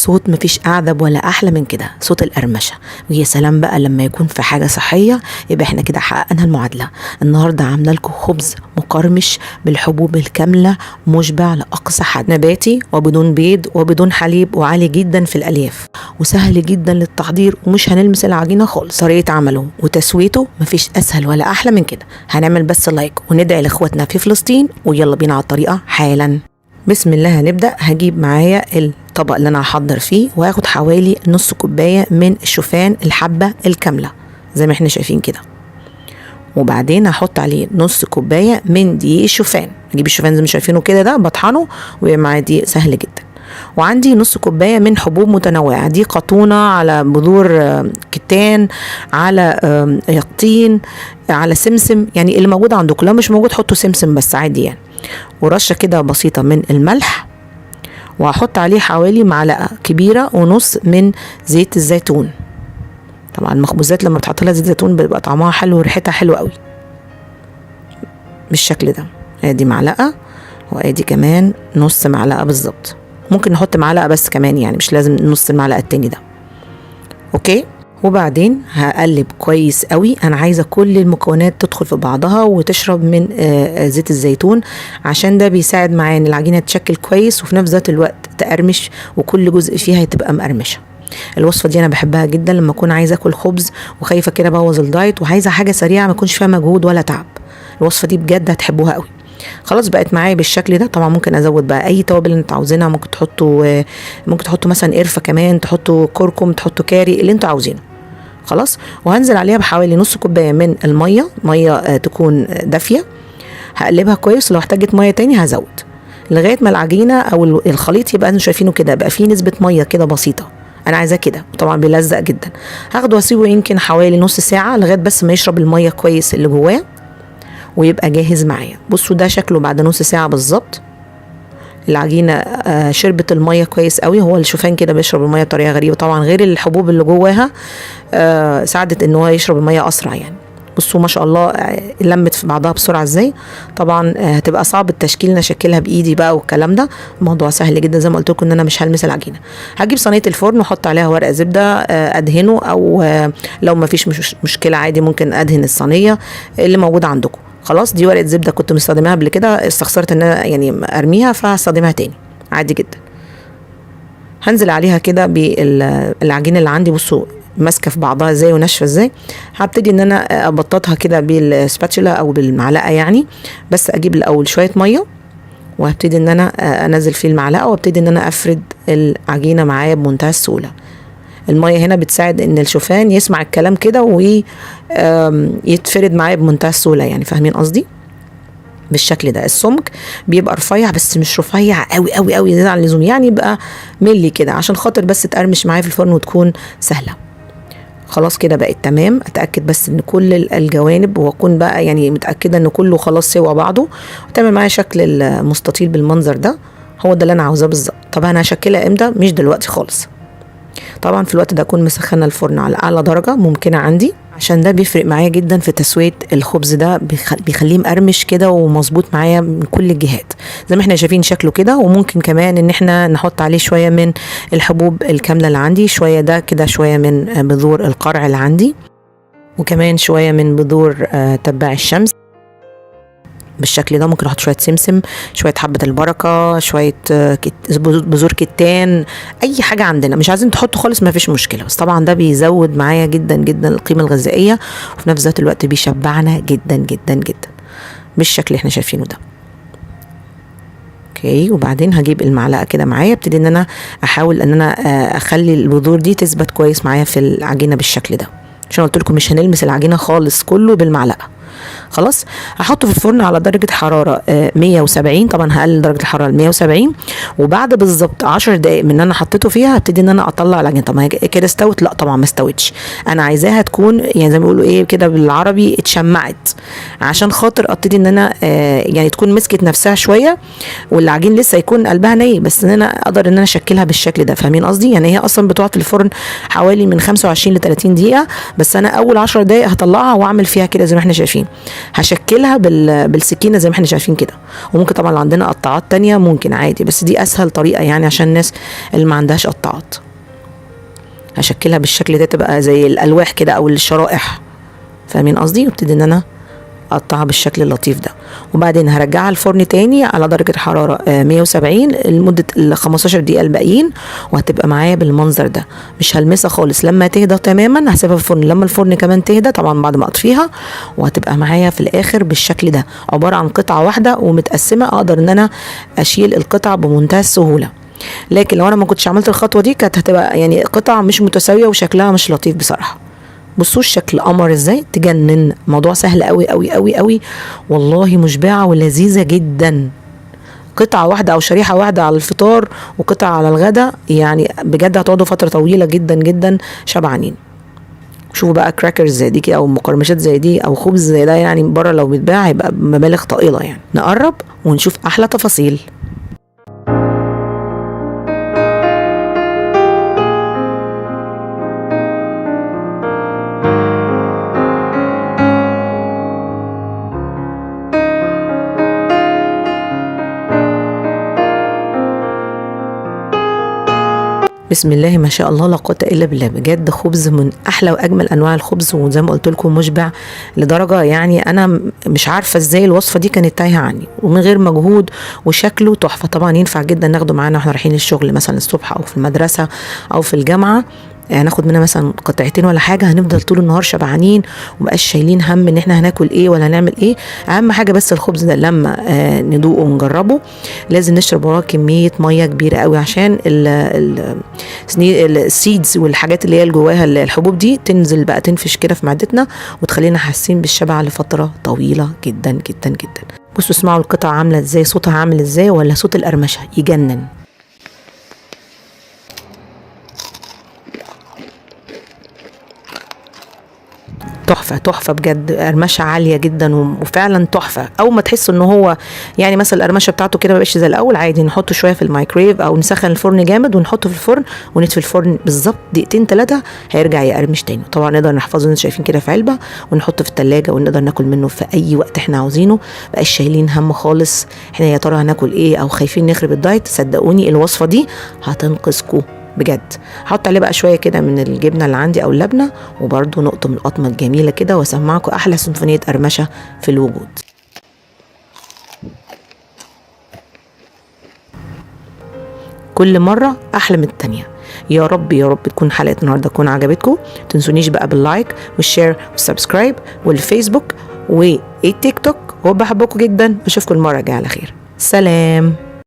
صوت مفيش أعذب ولا أحلى من كده، صوت القرمشة. ويا سلام بقى لما يكون في حاجة صحية، يبقى احنا كده حققنا المعادلة. النهاردة عاملة لكم خبز مقرمش بالحبوب الكاملة، مشبع لأقصى حد، نباتي وبدون بيض وبدون حليب، وعالي جدا في الألياف، وسهل جدا للتحضير، ومش هنلمس العجينة خالص. طريقة عمله وتسويته مفيش أسهل ولا أحلى من كده. هنعمل بس like وندعي لإخواتنا في فلسطين، ويلا بينا على الطريقة حالا. بسم الله. هنبدأ. هجيب معايا الطبق اللي انا هحضر فيه، وهاخد حوالي نص كوباية من الشوفان الحبة الكاملة زي ما احنا شايفين كده، وبعدين هحط عليه نص كوباية من دقيق الشوفان. اجيب الشوفان زي ما شايفينه كده، ده بطحنه ويبقى معايا دقيق سهل جدا. وعندي نص كوباية من حبوب متنوعة، دي قطونة على بذور كتان، على يقطين، على سمسم، يعني اللي موجود عندكم. لو مش موجود حطوا سمسم بس عادي يعني. ورشة كده بسيطة من الملح، وهحط عليه حوالي معلقة كبيرة ونص من زيت الزيتون. طبعا المخبوزات لما بتحط لها زيت زيتون بيبقى طعمها حلو وريحتها حلوة قوي بالشكل ده. ادي معلقة، وادي كمان نص معلقة بالظبط. ممكن نحط معلقة بس كمان، يعني مش لازم نص المعلقة التاني ده. okay. وبعدين هقلب كويس قوي. انا عايزه كل المكونات تدخل في بعضها وتشرب من زيت الزيتون، عشان ده بيساعد معايا ان العجينة تتشكل كويس، وفي نفس ذات الوقت تقرمش، وكل جزء فيها هتبقى مقرمشه. الوصفة دي انا بحبها جدا لما اكون عايزه اكل خبز وخايفة كده ابوظ ال diet، وعايزه حاجة سريعة ما يكونش فيها مجهود ولا تعب. الوصفة دي بجد هتحبوها قوي. خلاص بقت معايا بالشكل ده. طبعا ممكن ازود بقى اي توابل انتوا عاوزينها، ممكن تحطوا مثلا قرفه كمان، تحطوا كركم، تحطوا كاري، اللي انتوا عاوزينه. خلاص. وهنزل عليها بحوالي نص كوباية من المية، مية تكون دافيه. هقلبها كويس، ولو احتاجت مية تاني هزود لغاية ما العجينة او الخليط يبقى انتوا شايفينه كده، بقى فيه نسبه مية كده بسيطة. انا عايزاه كده، وطبعا بيلزق جدا. هاخده واسيبه يمكن حوالي نص ساعة لغاية بس ما يشرب المية كويس اللي جواه ويبقى جاهز معايا. بصوا ده شكله بعد نص ساعة بالظبط. العجينة شربت المية كويس قوي. هو الشوفان كده بيشرب المية بطريقة غريبة، طبعا غير الحبوب اللي جواها ساعدت ان هو يشرب المية اسرع يعني. بصوا ما شاء الله، لمت في بعضها بسرعة ازاي. طبعا هتبقى صعب التشكيل، انا اشكلها بايدي بقى والكلام ده. الموضوع سهل جدا زي ما قلت لكم ان انا مش هلمس العجينة. هجيب صينية الفرن واحط عليها ورقة زبدة، ادهنه، او لو ما فيش مشكلة عادي ممكن ادهن الصينية اللي موجودة عندكم. خلاص دي ورقة زبدة كنت مستخدماها قبل كده، استخسرت ان انا يعني ارميها فهستخدمها تاني عادي جدا. هنزل عليها كده بالعجينه اللي عندي. بصوا ماسكه في بعضها ازاي وناشفه ازاي. هبتدي ان انا ابططها كده بالسباتشولا او بالمعلقه يعني، بس اجيب الاول شوية مية وهبتدي ان انا انزل فيه المعلقة، وابتدي ان انا افرد العجينة معايا بمنتهى السهولة. المية هنا بتساعد ان الشوفان يسمع الكلام كده ويتفرد معايا بمنتهى السهولة، يعني فاهمين قصدي؟ بالشكل ده. السمك بيبقى رفيع بس مش رفيع قوي قوي قوي زيادة عن اللزوم، يعني يبقى ملي كده عشان خاطر بس تقرمش معايا في الفرن وتكون سهلة. خلاص كده بقت تمام. اتاكد بس ان كل الجوانب، واكون بقى يعني متاكدة ان كله خلاص سوى بعضه، وتعمل معايا شكل المستطيل بالمنظر ده. هو ده اللي انا عاوزاه بالظبط. طب انا هشكلها امتى؟ مش دلوقتي خالص. طبعا في الوقت ده اكون مسخنه الفرن على اعلى درجه ممكنة عندي، عشان ده بيفرق معايا جدا في تسويه الخبز ده، بيخليه مقرمش كده ومظبوط معايا من كل الجهات زي ما احنا شايفين شكله كده. وممكن كمان ان احنا نحط عليه شوية من الحبوب الكاملة اللي عندي، شوية ده كده، شوية من بذور القرع اللي عندي، وكمان شوية من بذور تباع الشمس بالشكل ده. ممكن احط شوية سمسم، شوية حبه البركة، شوية بذور كتان، اي حاجة عندنا. مش عايزين تحطوا خالص ما فيش مشكلة، بس طبعا ده بيزود معايا جدا جدا القيمة الغذائية، وفي نفس ذات الوقت بيشبعنا جدا جدا جدا بالشكل اللي احنا شايفينه ده. okay. وبعدين هجيب المعلقة كده معايا، ابتدي ان انا احاول ان انا اخلي البذور دي تثبت كويس معايا في العجينة بالشكل ده، عشان قلت لكم مش هنلمس العجينة خالص، كله بالمعلقه. خلاص هحطه في الفرن على درجة حرارة 170. طبعا هقلل درجة الحرارة ل 170، وبعد بالظبط 10 دقايق من ان انا حطيته فيها هبتدي ان انا اطلع العجينة. طب ما هي كده استوت؟ لا طبعا ما استوتش، انا عايزاها تكون يعني زي ما بيقولوا ايه كده بالعربي اتشمعت، عشان خاطر ابتدي ان انا يعني تكون مسكت نفسها شوية، والعجين لسه يكون قلبها ني، بس ان انا اقدر ان انا اشكلها بالشكل ده. فاهمين قصدي؟ يعني هي اصلا بتقعد في الفرن حوالي من 25 ل 30 دقيقة، بس انا اول 10 دقايق هطلعها واعمل فيها كده زي ما احنا شايفين. هشكلها بالسكينة زي ما احنا شايفين كده، وممكن طبعا لو عندنا قطعات تانية ممكن عادي، بس دي اسهل طريقه يعني عشان الناس اللي ما عندهاش قطعات. هشكلها بالشكل ده، تبقى زي الالواح كده او الشرائح، فاهمين قصدي؟ وابتدي ان انا اقطعها بالشكل اللطيف ده، وبعدين هرجعها الفرن تاني على درجة حرارة 170 لمدة ال 15 دقيقة الباقيين، وهتبقى معايا بالمنظر ده. مش هلمسها خالص، لما تهدى تماما هسيبها في الفرن، لما الفرن كمان تهدى طبعا بعد ما اطفيها، وهتبقى معايا في الاخر بالشكل ده، عبارة عن قطعة واحدة ومتقسمة، اقدر ان انا اشيل القطعة بمنتهى السهولة. لكن لو انا ما كنتش عملت الخطوة دي كانت هتبقى يعني قطع مش متساوية وشكلها مش لطيف بصراحة. بصوا الشكل قمر ازاي، تجنن. موضوع سهل قوي قوي قوي قوي والله، مشبعة ولذيذه جدا. قطعه واحدة او شريحة واحدة على الفطار وقطعه على الغدا، يعني بجد هتقعدوا فترة طويلة جدا جدا شبعانين. شوفوا بقى crackers زي دي او مقرمشات زي دي او خبز زي ده، يعني بره لو بيتباع هيبقى بمبالغ طائلة يعني. نقرب ونشوف احلى تفاصيل. بسم الله ما شاء الله لا قوة الا بالله، بجد خبز من احلى واجمل انواع الخبز، وزي ما قلت لكم مشبع لدرجة يعني انا مش عارفه ازاي الوصفة دي كانت تايهه عني، ومن غير مجهود، وشكله تحفة. طبعا ينفع جدا ناخده معانا واحنا رايحين الشغل مثلا الصبح او في المدرسة او في الجامعة، هناخد منها مثلا قطعتين ولا حاجة، هنفضل طول النهار شبعانين ومبقاش شايلين هم ان احنا هناكل ايه ولا هنعمل ايه. اهم حاجة بس الخبز ده لما ندوقه ونجربه لازم نشرب وراه كمية مية كبيرة قوي، عشان ال seeds والحاجات اللي هي جواها الحبوب دي تنزل بقى تنفش كده في معدتنا وتخلينا حاسين بالشبع لفترة طويلة جدا جدا جدا. بصوا اسمعوا القطعة عامله ازاي، صوتها عامل ازاي، ولا صوت القرمشه يجنن. تحفة تحفة بجد، قرمشه عالية جدا وفعلا تحفة. اول ما تحس ان هو يعني مثلا القرمشه بتاعته كده ما بقاش زي الاول، عادي نحطه شوية في الميكرويف او نسخن الفرن جامد ونحطه في الفرن ونطفي الفرن بالظبط دقيقتين 3 هيرجع يقرمش تاني. طبعا نقدر نحفظه انتوا شايفين كده في علبة ونحطه في الثلاجة ونقدر ناكل منه في اي وقت احنا عاوزينه، مبقاش شايلين هم خالص احنا يا ترى هناكل ايه او خايفين نخرب الدايت. صدقوني الوصفة دي هتنقذكم بجد. هحط عليه بقى شوية كده من الجبنة اللي عندي او اللبنة، وبرده نقطة من القطمه الجميلة كده، واسمعكم احلى سيمفونية قرمشه في الوجود. كل مرة احلى من التانية. يا رب يا رب تكون حلقة النهارده تكون عجبتكم. تنسونيش بقى بال like وال share وال subscribe والفيسبوك والتيك توك، وبحبكم جدا. اشوفكم المرة الجاية على خير. سلام.